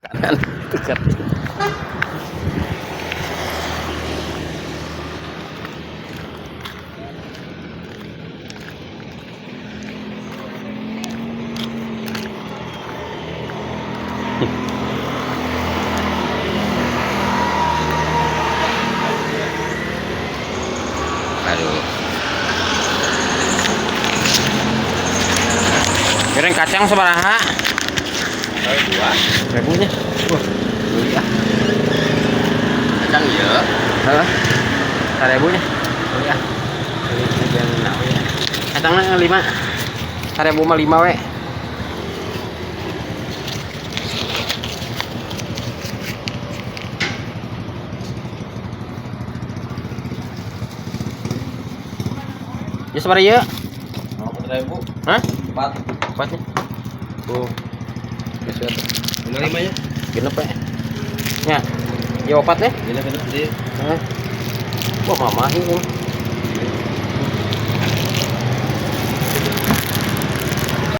Kanan dekat. Aduh. Goreng kacang sabaraha? Dua. Ribunya. Wah, beli ah. Kacang iya. Heeh. Sarebunya. Beli ah. Beli jangan nak we. Kacangna lima. 1000 mah lima we. Ya sabaraha ieu? 4 ribu. Hah? Empat. Empatnya. Tuh. Geus we atuh. Lima limanya. Genep we. Nya. Ieu opat nih. Genep genep sih. Hah. Wah, mamahi ini.